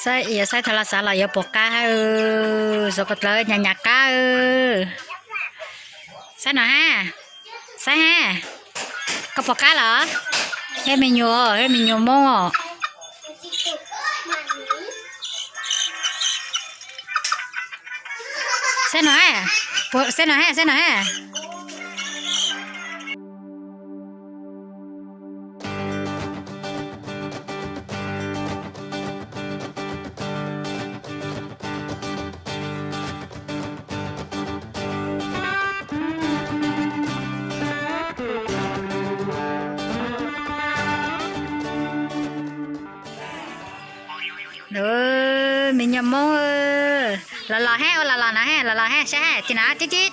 Tab ib yam saib thaum lawv xav los yuav pom qab hab, zoo ko taw nyam nyam qab. Saib no hab, saib hab, koj pom qab los? Yog me nyuam, yog me nyuam Moob os. Saib no hab, saib no hab, saib no hab. Me nyuam Moob, los los hab, ua los los no hab, los los hab, saib hab, tim no tib tib,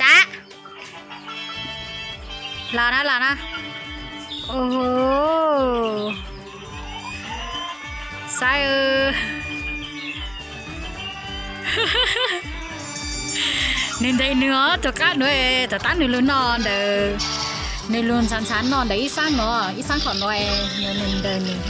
tag. Los no, los no. Ua, saib, nws ntes nws os, tus qab nuav, tom qab nws lug noj ntawm, nws lug ntxhav ntxhav noj ntawm ib xab nuav, ib xab qhov nuav, nws ntes nws.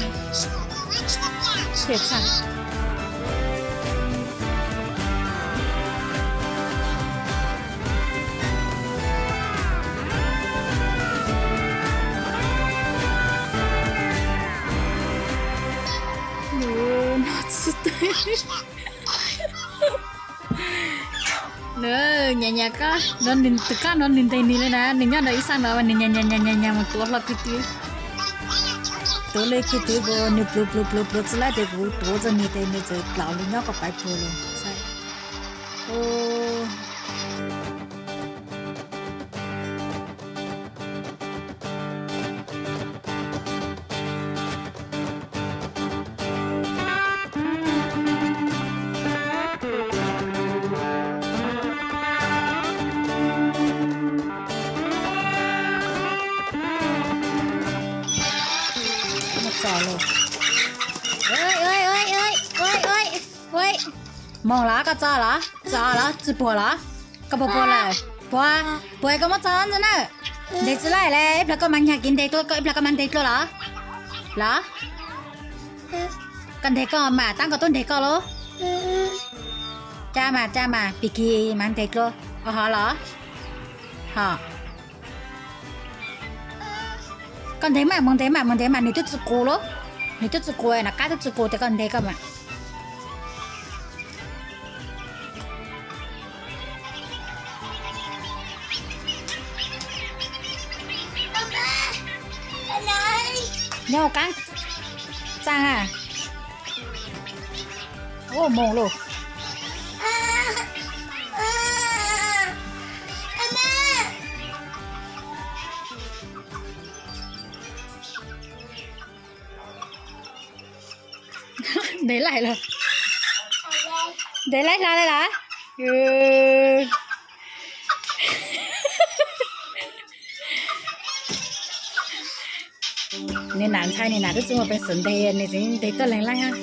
Nws nyam nyam qab, tus qab nuav nws ntes nws le na, nws nyob ntawm ib xab nuav mas nws nyam nyam nyam nyam mus tuav hlo kwv tw. Tuav le kwv tw, nws pluav pluav pluav pluav tsi laib tes kuv tuav txog nws tes nws txawm dlaum lug nyob kom paiv puag lug. Moog los, koj txog los? Txog los, tsi puag los? Koj puag puag lawm? Puag, puag koj muab txog ntxiv na. Ntes tsi laib le, ib plag koj mas nyag kiv ntes dlua, ib plag koj mas ntes dlua los? Los? Koj ntes koj mas, tab koj tub ntes koj lauj. Ca mas, ca mas, pig kig mas ntes dlua. Ho los? Ho. Koj ntes mas, moog ntes mas, moog ntes mas, nws tub tsi qus lauj. Nws tub tsi qus, nws qab tub tsi qus tes koj ntes koj mas. Nyob qab txaj a. Ua moog lauj. Ntes laij los? Ntes laij hla le los? Nws nam ntxhais, nws nam tub tsi muaj peev xwm ntes, nws tseem ntes tuaj leeg laij hab.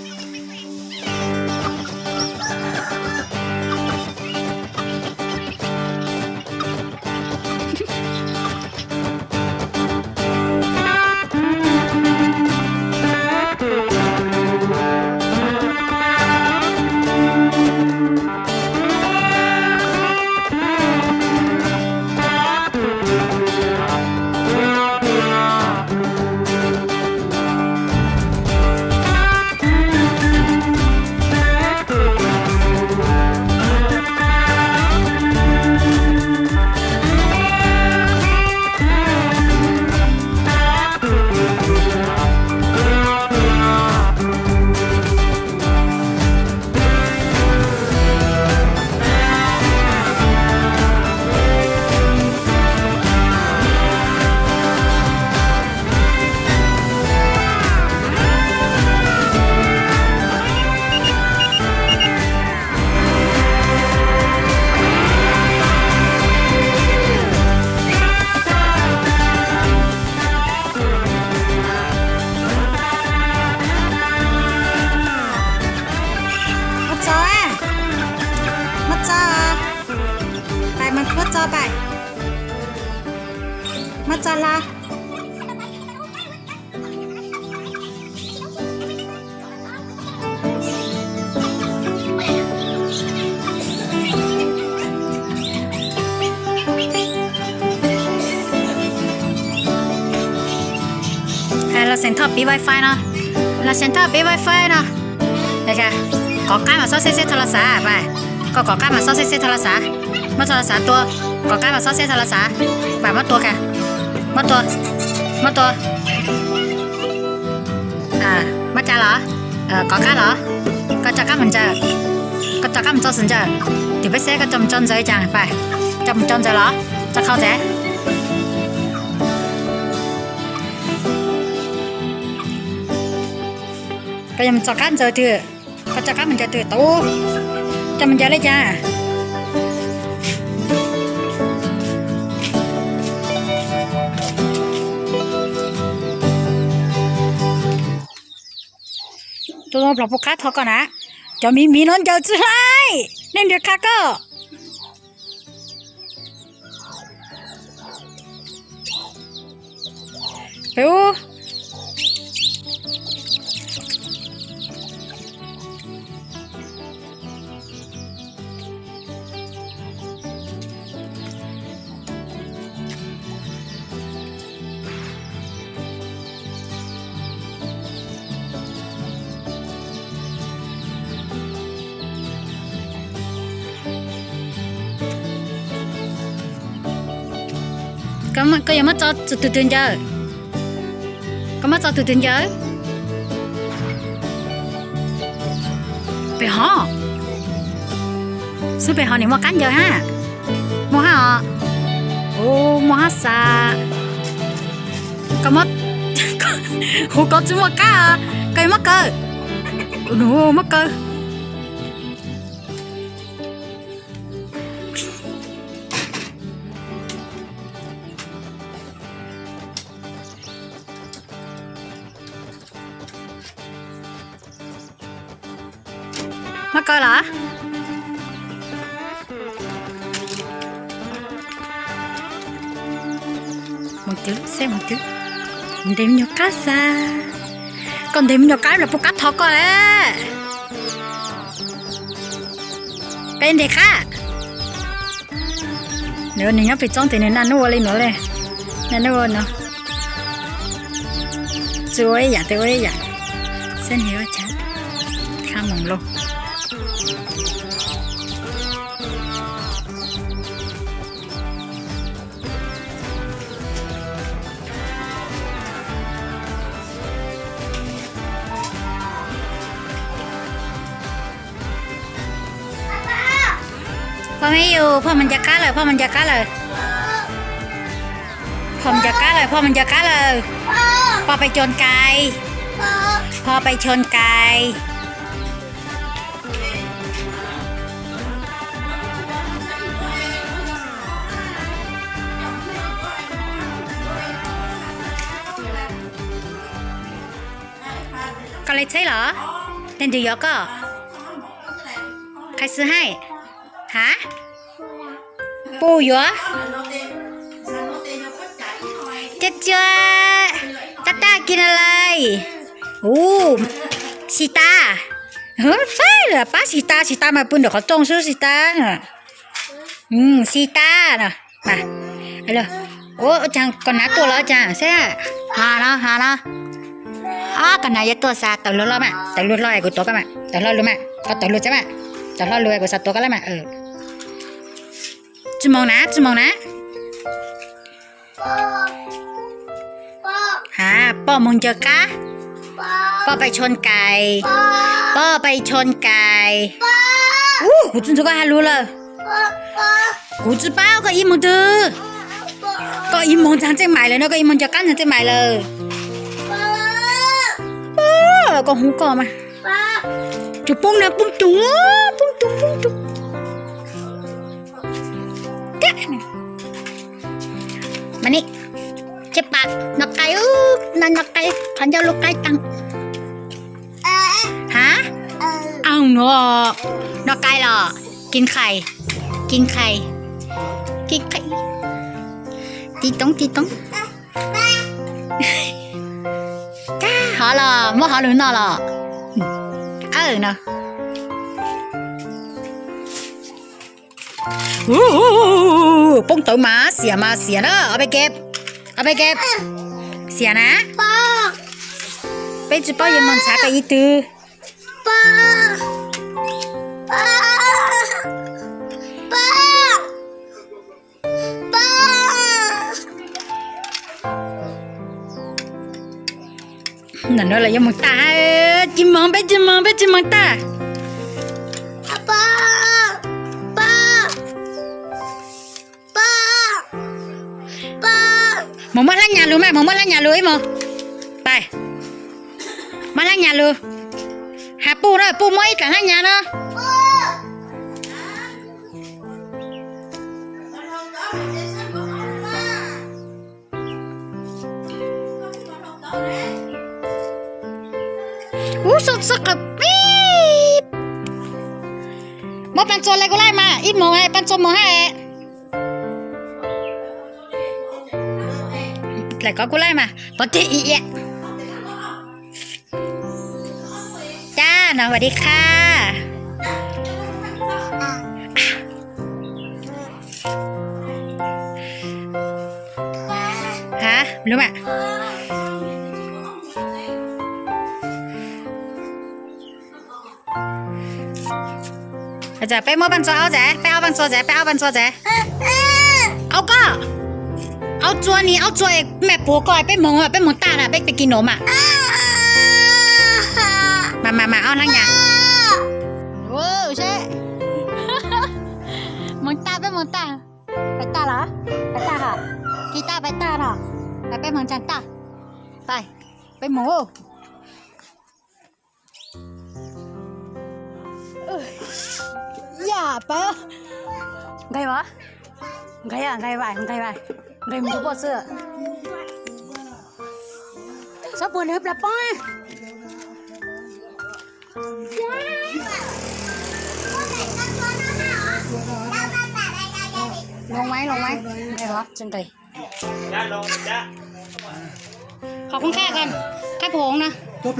Muab tso, muab tso, pais, muab tso pais, muab tso hlo. Xeem Thoj piv wifi no, los Xeem Thoj piv wifi no. Kov qab mas xob xeb xeb tho los xav, koj kov qab mas xob xeb xeb tho los xav, muab tho los xav tua, kov qab mas xob xeb tho los xav, vam muab tua, muab tua, muab tua, muab cas los, kov qab los, koj rov qab mus ntsaws, koj rov qab mus tso xwm ntsaws, tim peb xeb koj rov mus tso ntsaws cas, rov mus tso ntsaws los, tso khau ntawd. Koj yuav mus tso qab ntsaws twg? Koj rov qab mus ntsaws twg tau? Koj mus ntsaws li cas? Tus nplooj pub qab thov koj na, cov miv miv no ncaws tsis hlais, nej nrhiav qha koj. Koj yuav muab tso tus twg ntsaws? Koj muab tso tus twg ntsaws? Pem hov, xub pem hov nim muaj qab ntsaws hab. Muaj hab os. Ua muaj hab xav. Koj muab, hu koj tsis muaj qab os. Koj yuav muab kaw, muab kaw. Muab kaw los. Mus twv, xeb mus twv. Ntes me nyuam qab xav. Koj ntes me nyuam qab los puas qab thov koj lawm. Peb ntes qab. Nws nyob pem tsob tes nws naj nub ua li no li. Naj nub ua no. Tsis ua ib yam, tes ua ib yam. Xeb nws ua cas. Qab mus lauj. Pog me yus, phoj mus ncaws qab lawm, phoj mus ncaws qab lawm. Phoj mus ncaws qab lawm, phoj mus ncaws qab lawm. Poj pes chon kais, phoj pes chon kais. Koj le tsheb los? Tej ntws yuav koj. Qhais xwb haib. Hav? Pus yuav. Cua cua. Tab tab kis no lawm. Ub, xis tas. Faib lawm, pab xis tas, xis tas mas pw nram qhov rooj xwb xis tas. Xis tas no. Ua cas koj nav tuaj los cas seb. Hav no, hav no. Ob koj nav yuav tuaj xav tawm luag hlo mas, tawm luag hlo es kuv tuav koj mas, tawm hlo lug mas, koj tawm lug txab mas, tawm hlo lug es kuv xav tuav koj lawm mas. Tsis moos na, tsis moos na. Hav, poj moog ncaws qab, poj pais tshon kais, poj pais tshon kais. Ub, kuv tsis ntxuav koj has lug lawm. Kuv tsis paub koj ib moog twg. Koj ib moog ntxag txeej mais lawm no, koj ib moog ncaws qab ntxag txeej mais lawm. Koj hu koj mas. Tsuas poob na, poob tug, poob tug, poob tug. Mas ni, ces pas no qai, no no qai, qhov ncauj lub qaib tag. Hav? Aw no, no qai los, kis qhais, kis qhais, kis qhais. Tiv toob tiv toob. Tag hov los, muab hov lug noj los. Aw no. Poob tawv mas xiam mas xiam na, ob peb keb, ob peb keb, xiam na. Peb tsis paub yuav mus ntshav pem ib twg. Ntawm no lawv yuav mus tag, tsis moog, peb tsis moog, peb tsis moog tag. Mus muab hlab nyas lug mas, mus muab hlab nyas lug ib mus. Pais, muab hlab nyas lug. Has Puj na, Puj muab ib dlaim hlab nyas no. Ub, xub xub qawm pib. Muab Paj Ntxuas lawv kuv laij mas, ib moog Paj Ntxuas moog hab. Dlaim kov kuv laij mas, pov tig ib iab. Cab no, vas dib qha. Ha, lub mas. Peb muab Paj Ntxuas aub txav, peb aub Paj Ntxuas txav, peb aub Paj Ntxuas txav. Aub koj, aub Ntxuas ni, aub Ntxuas, mej puag koj, peb moog, peb moog tag na, peb pem kis num mas. Mas mas mas, aub hlab nyas. Moog tag, peb moog tag. Pais tag los? Pais tag hos? Kis tag pais tag no. Pais peb moog tsaag tag. Pais, peb moog. Yam pab nqeg vas, nqeg nqeg vas, nqeg vas, nqeg mus puaj xwb. Txhob puag nws plag poob. Loo mas, loo mas, nqeg vas tsis nqeg. Qhov koob qab, qab phoov na. Qab.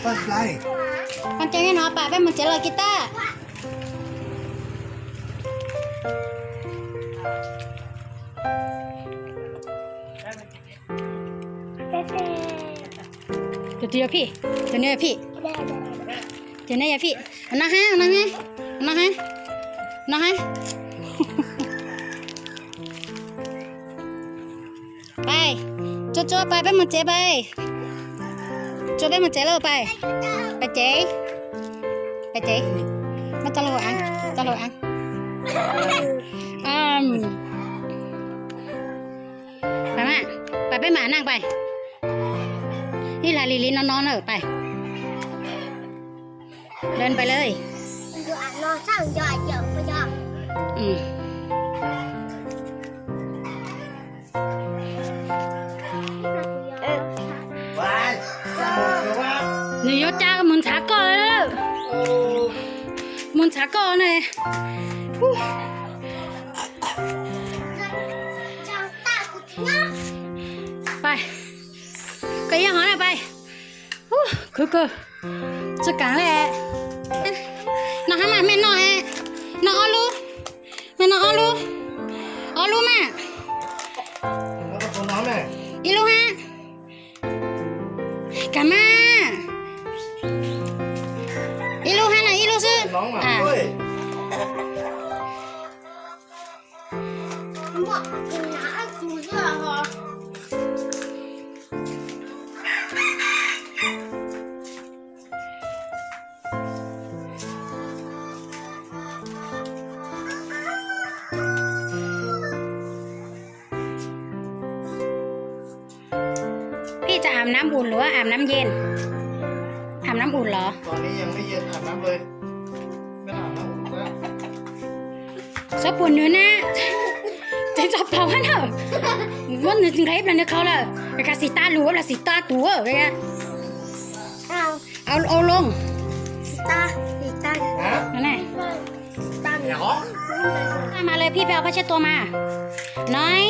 Qhov tseem no pab peb mus tsev lawm kiv tab. Tus twg yog phij? Tus no yog phij. Tus no yog phij. No hab, no hab, no hab, no hab. Pais, Tsuas, Tsuas, pais peb mus tsev pais. Tsuas, peb mus tsev lauj pais. Pais tsev. Pais tsev. Muab txoj hlua av, txoj hlua av. Pais mas, pais peb mam naaj pais. Ib lag li li no no na pais. Len pais lawm. Nws yuav ca mus ntshav koj lawm. Mus ntshav koj ne. Pais, koj yog hov na pais. Khwv kawg. Tsis kaam le. Noj hab mas, mej noj, noj ob lub. Mej noj ob lub, ob lub mas. Ib lub hab. Kaam mas. Ib lub hab na, ib lub xwb. Phij tsa av nam us los av nam yeej? Av nam us los? Txhob puag nws na. Tseem txog paus hab na. Muab nws nqeg ib plag nws qhau lawm. Kav xim tag lug, ua plag xim tag tuv. Mas le phij peb ua phaj tshiab tua mas. Nov.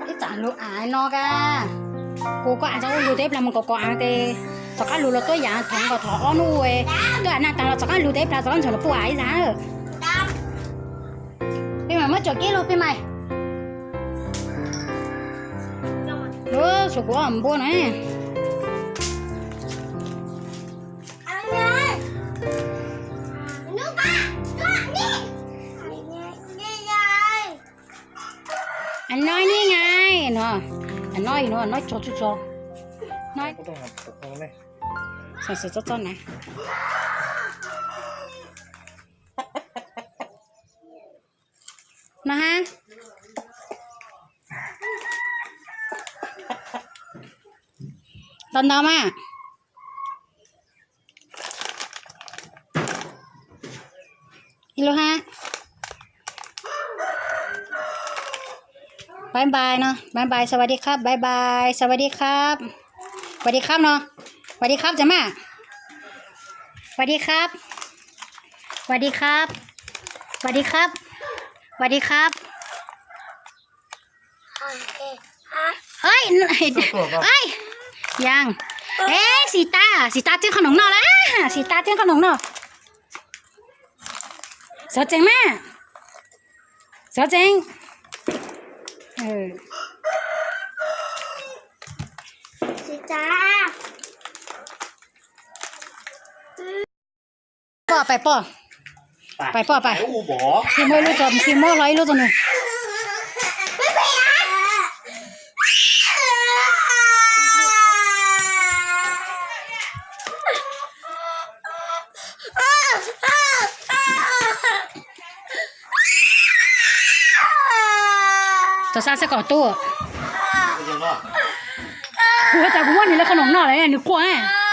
Ib txam lug av no ka. Kuv koj av txog lug teb plag mus kov kov av tes, tom qab lug los tuaj yaav thov nkaus thov ob nub ua, tuaj av nag taag los tom qab lug teb plag tom qab ntsoog los puj av ib zag. Peb Cov kib lug pij mais. Lub tshuav kuv ob npua na. Noj ni ngai no, noj no, noj tso tso tso. Xav xav txob txob na. No ha. Ntau ntau mas. Ib lub ha. Bye bye no, bye bye, สวัสดีครับ bye bye, สวัสดีครับ สวัสดีครับ no, สวัสดีครับ tsev mas, สวัสดีครับ สวัสดีครับ สวัสดีครับ สวัสดีครับ. Ej, ej, yog, ej, Xis Tas, Xis Tas tseem qhov noom no lawm, Xis Tas tseem qhov noom no. Xov tsees mas, xov tsees. Pais pom, pais pom pais. Khi muab ib lub tso, khi muab hlo ib lub tso nws. Txog sab xwb kom tub. Kuv has tas kuv muab nws lawv qhov noom no lawm nws quaj.